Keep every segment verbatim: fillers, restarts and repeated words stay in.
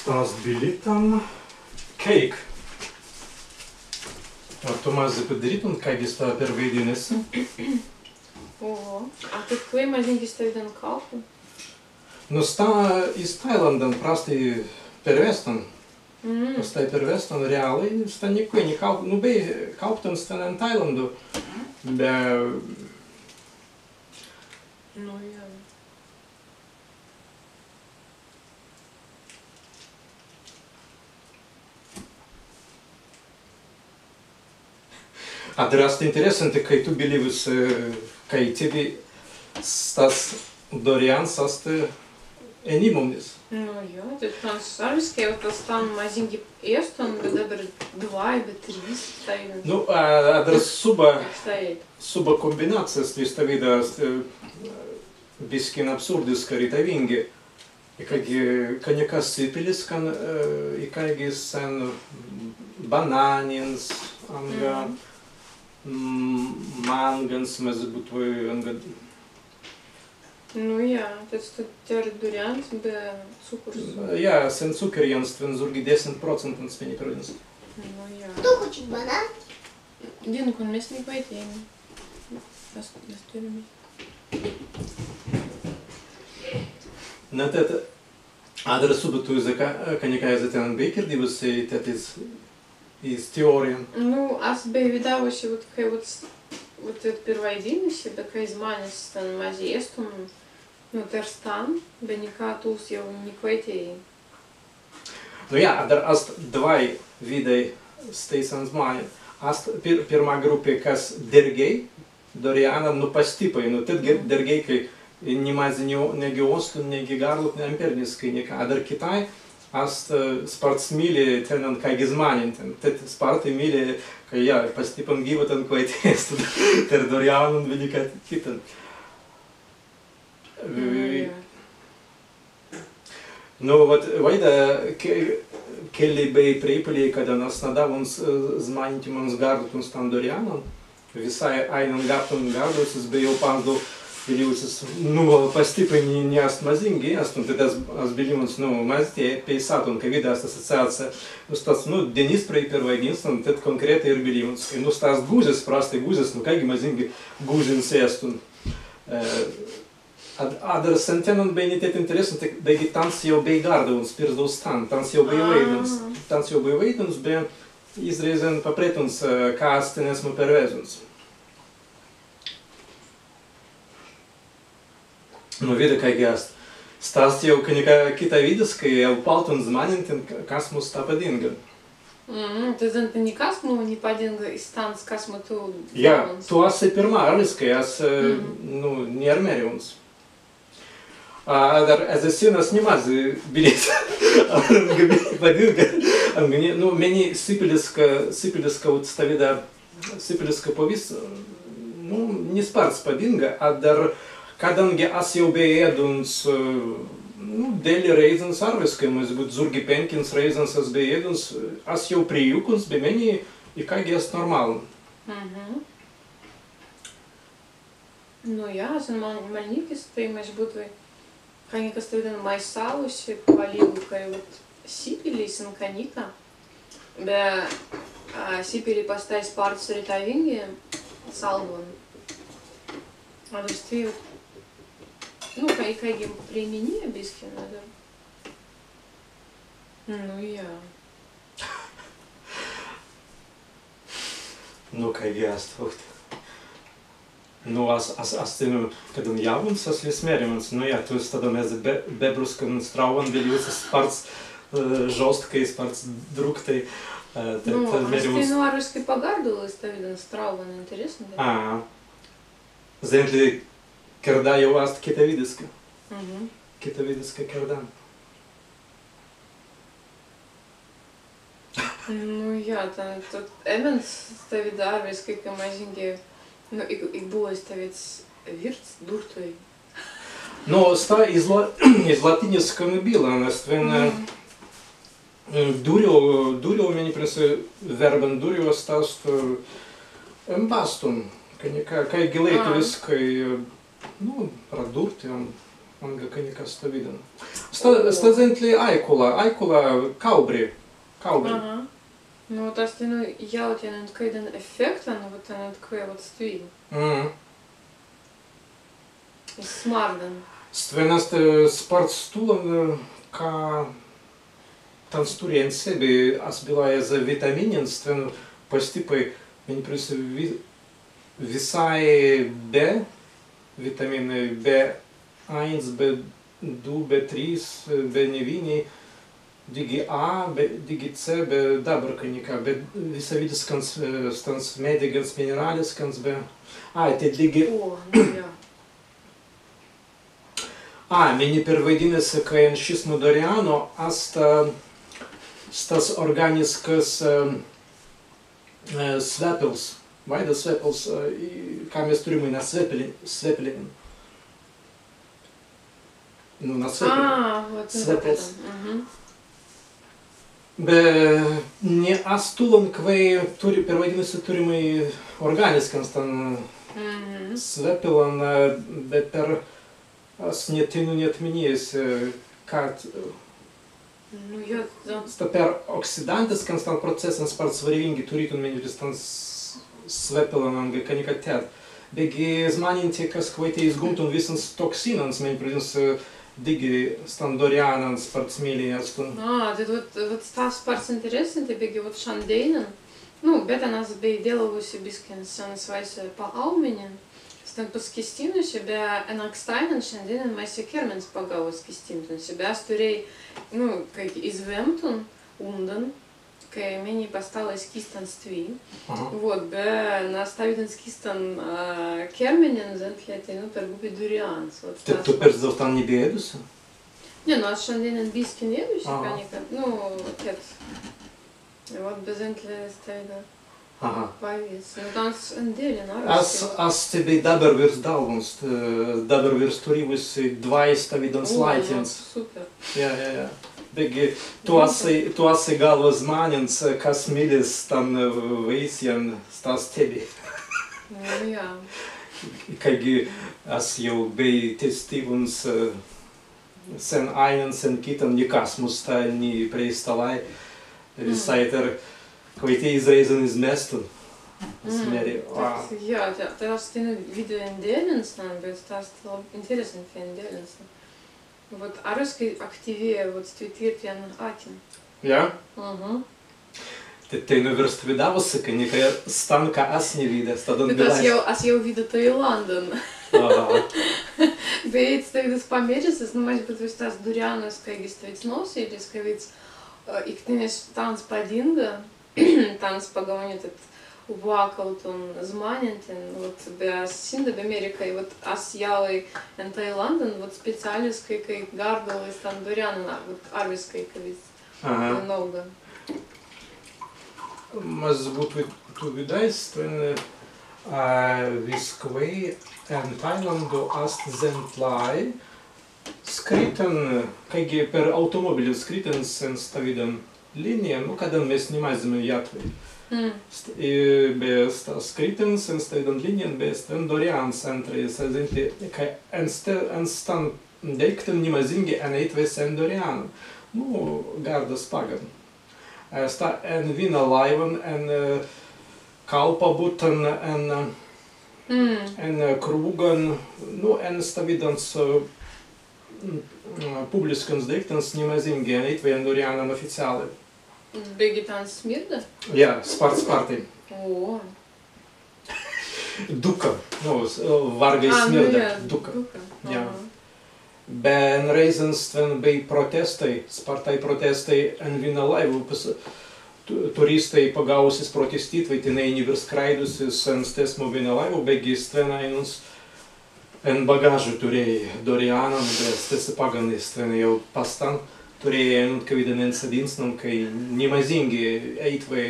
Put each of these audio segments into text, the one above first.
Ast bilītan keik. A tū mazzi padirītun, kāigi sta perwaidinna si? O, a tīt kwēi mazīngi stawīdan kalptan? Nu, sta iz Tailandan prastai perwestan. Mm. Prastai perwestan, reālai, sta nikwēi ni kalp-, nu, bēi kalptan stan en Tailandu. Be Nu jā. Adder ast interessantan, kāi tū bilīwusi, kāi tēt stas Dorians ast, e, enimumnis. Nu jā, tēt stan arwiskai, tēt stan mazīngi ēstun, be dabber dwāi, be trīs, stāi. Nu, a, adder subba, subba kombinācijas, stwi stawīda, e, biskin absurdiska, retawīngi. Ikāigi, ka nika sipiliskan, e, ikāigi sen banānins, anga, mm, mangans, mazzi būtwei, anga. Nu jā, tēt sta tēr durians be cukkurs. Jā, sen cukkerjans stwen zūrgi desmit procentans mennei perwidinna. Nu jā. Кто хочет банан? Dīnkun, mes ni kwaitēimai. Mes, mes turrimai. Na, tēt, adder subba tū iz ka-, ka nika ezze tennan bēi kirdīwusi, tēt iz, iz teōrijan. Nu, as bēi widāwusi, wot, kāi, wot, wot, tēt perwaidinna si, be kāi zmānes stan mazzi ēstun, nu, tēr stan, be nika tūls jāu ni kwaitēi. Nu jā, adder ast dwāi widāi stēisan zmānjan. Ast pir-, pirmā gruppi, kas dērgei Dorianan, nu, pastippai, nu, tēt ge-, dērgei, kāi ni mazzi ni o-, neggi ōstun, neggi garlutun empīriniskai nika, adder kitāi ast, e, spārts mīli tennan kāigi zmānentin, tēt spārtai mīli, kāi, jā, pastippan gīwatan kwaitēi ēstun tēr Dorianan be nika kittan. Nu, jā. Nu, wot, waīda ke-, kelli bēi prēipalei, kaddan as nadāwuns, e, zmānentimans gardutun stan Dorianan, wisāi aīnan gabtun gardusis be jāu panzdau bilīwusis, nu, pastippai ni, ni ast mazīngi ēstun, tēt as, as bilīwuns, nu, mazzi tēt peisātun, kawīda ast asociācija, nu, stas, nu, dennis prei perwaidīnsnan, tēt kōnkretai ir bilīwuns, nu, stas guzis, prastai guzis, nu, kāigi mazīngi guzins ēstun. E, Ad-, adder sen tennan bēi ni tēt interessantan, beggi tāns jāu bēi gardauns, pirzdau stan, tāns jāu bēi waīduns, tāns jāu bēi waīduns, be izrēizan papreituns, e, ka as tennan esmu perwezzuns. Nu, widā kāigi ast. Stas jāu ka nika kitawīdiskai, jāu paltun zmānentin, k-, kas mans sta padīnga. Mhm, tēt zentli nikas, nu, ni padīnga iz tāns, kas mans tū... Jā, tū as pirmā, arwiskai, as, e, nu, ni ērmēriwuns. A, adder ezze sinnas ni mazzi bilīts. Anga mennei padīnga, anga ni, nu, mennei sipiliska, sipiliska, wot, stawīda, sipiliska pawīstis, nu, ni spārts padīnga, adder kaddangi as jāu bēi ēduns, e, nu, delli rēizans arwiskai, mazzi būt zūrgi pēnkins rēizans as bēi ēduns, as jāu prijūkuns, be mennei ikāigi ast normālin. Mhm. Nu jā, sen mal-, malnīkis, tēt mazzi būtwei, ka nika stawīdan maisāwusi, palīgu, kāi, wot, sipili sen ka nika. Be, a, sipili pastāi spārts retawīngi salwan. Adder stwi, nu, kāi, kāigi primininna biskin, adder. Nu jā. Nu, kāigi ast, ot. Nu, as, as, as teinū, kaddan jāwuns, as wis mērimans, nu jā, tū staddan ezze be-, bebruskan strāuwan bilīwusis spārts, e, žōstkai, spārts drūktai, e, tēt, nu, tēt mērimans. As teinū arwiskai pagardauwuns stawīdan strāuwan, interessantan. Ā. Zentli, kērda jāu ast kitawīdiska. Mhm. Kitawīdiska kērda. Nu jā, tēt, tēt, ēmans stawīds arwiskai, kāi mazīngi, nu, ik, ik būlai stawīds wīrds dūrtwei. Nu, sta iz la-, iz latīniskan billan, stwen, mm, dūrjau, dūrjau, mennei prasei, wērban dūrjau sta ast, e, embastun, ka nika, kāigi laītawiskai, e, nu, pradūrti, em, Anga ka nika stawīdan. Sta-, sta zentli Aikula, Aikula Kaubri. Kaubri. Aha. Nu, tās teinū jāu teinū kawīdan efektan, nu, teinū kawīdan stwi. Mhm. Iz smārdan. Stwen ast, e, spārts tūlan, e, ka tāns turri en sebbei, as bilāi, ezze witamīnins, stwen pastippai, mēni prisi wi-, wisāi B, witamīnai B aīns, B dū, B trīs, B newīni, dīgi A, B, dīgi C, be dabber ka nika, be wisawīdiskans, e, stans meddegans, minerāliskans, be, ai, tēt dīgi. O, nu jā. A, mēni perwaidinna si, kāi en šismu Doriānu ast, e, stas orgāniskas, e, e, swepils, waīdas swepils, e, i, ka mes turrimai na swepili-, swepilin. Nu, na swepilin. A, wot, nu, swepils. Mhm. Be ni ast tūlan, kwēi turri, perwaidinna si, turrimai orgāniskans stan, mhm, swepilan, e, be per, as ni teinū ni etminnis, e, kad, e, nu, jā, jā. Sta per oksidantiskans stan procesans spārts swarewīngi turītun mēni prei stan s-, swepilan anga ka nika tēt. Beggi zmānentei, kas kwaitēi izgumtun wissans toksīnans, mēni, protams, e, dīgi stan Doriānan spārts mīlei ast. A, tēt wot, wot stas spārts interessantai, beggi wot šandēinan. Nu, be tāns bēi dīlawusi biskin sen swāise pa aumenin. Stan paskīstinusi, be en ankstāinan šandēinan maizē kērmenis pagaūwa skīstintun si, be as turēi, nu, kāigi izwēmtun undan, kāi mēni pastālai skīstan stwi. Aha. Wot, be na stawīdan skīstan, a, kērmenin zentli teinū pergūbi Doriāns. Wot, tēt tu perzdau tān ni bēi ēdusi? Ni, nu, as šandēinan biskin ēdusi, aha, ka nika, nu, tēt. Wot, be zentli stawīda. Aha. Pawīstis. Nu, tāns en dēlin, ar as, as tebbei dabber wīrst dālwuns, e, dabber wīrst turīwusi dwāi stawīdans lāitjans. O, super. Jā, jā, jā. Beggi tu, nu, assi, tu assi galwa zmānents, e, kas mīlis stan, e, waīsjan, sta ast tebbei. Nu, jā. Kāigi as jāu bēi testēiwuns, e, sen aīnan, sen kittan, nikas mus sta ni preistalāi. Mm. Wisāi tēr kwaitēi iz rēizan izmestun. As mēri, mm, a. Jā, tēt, tēt ast, nu, widāi en dēlin stan, be tēt ast lab-, interessantan dēlin stan. Wot, arwiskai aktīwi, wot, stwi tīrtun en atin. Jā? Mhm. Tēt teinū wīrst widāwusi, ka nika stan, ka as ni widā, staddan bilāi. As jāu, as jāu widā Tailandan. Aha. Be stawīds pamērisis, nu, mazzi, be stawīds Doriāns, kāigi stawīds nōseilis, kāigi, e, iknīnis tāns padīnga, tāns pagaūnja tēt wakautun zmānentin, wot, be as sindai be mēri, kāi, wot, as jāu en Tailandan, wot, speciāliskai, kāi gardalai stan Doriānan, wot, arwiskai, kāi wis. Aha. Nōga. Mazzi būtwei tu widāi, stwen, a, wiskwēi en Tailandu ast zentlāi skritan, kāigi per autōmōbilin skritan sen stawīdan līnijan, nu, kaddan mes ni mazzimai jātwei. Mm. St-, i, be sta skritan sen stawīdan līnijan, be stwen Doriāns entrai, sa zentli, kāi en st-, en stan deīktan ni mazīngi eneītwei sen Doriānan. Nu, gardas paggan. E, sta en wīnan lāiwan, en, e, kalpabuttan, en, mm, en, e, krūgan, nu, en stawīdans, e, m, m, publiskans deīktans ni mazīngi eneītwei en Doriānan oficiāli. Beggi tāns smirda? Jā, spārts, spārtai. O. Dukka, nu, s-, e, wārgai smirda, dukka. A, nu jā, dukka. Jā. Aha. Be en rēizan stwen bēi protestai, spārtai protestai en wīnan lāiwan, pas-, tu-, turīstai pagaūwusis protestītwei, tenēi ni wīrst skraīdusis en stesmu wīnan lāiwan, beggi stwen aīnuns en bagažu turēi Doriānan, be stesse paggan stwen jāu pastan turēi ainuntkawīdan ensadīnsnan, kāi ni mazīngi eītwei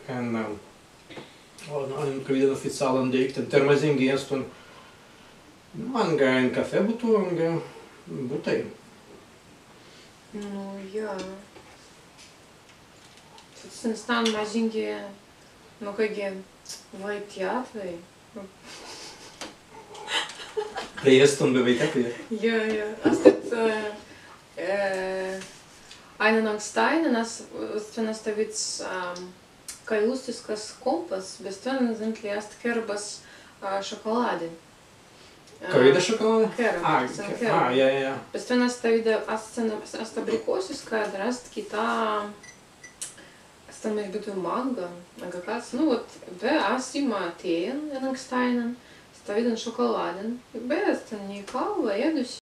en, em, o, nu, en kawīdan oficiālan deīktan, tēr mazīngi ēstun, nu, anga en kafē buttu, anga buttai. Nu, jā. Sen stan mazīngi, nu, kāigi waitjātwei. Tēt ēst tū bēi tāpat. Jā, jā. Ast tēt, ē, ē, aīnan ankstāinan, ast, ast tēt stawīds, ā, kāilustiskas kōmpas, be stwen zentli ast kerbas, ā, šokolādi. Kawīda šokolādi? Kerba, ā, sen ke-, kerba. Ā, jā, jā, jā. Be stwen ast stawīda, ast sen, ast abrikōsiska, adder ast kitā, ast sen, as būtwei manga, anga kas, nu, wot, be as imma tējan en ankstāinan, stawīdan šokolādin, be ast sen ni kāi, ēdus,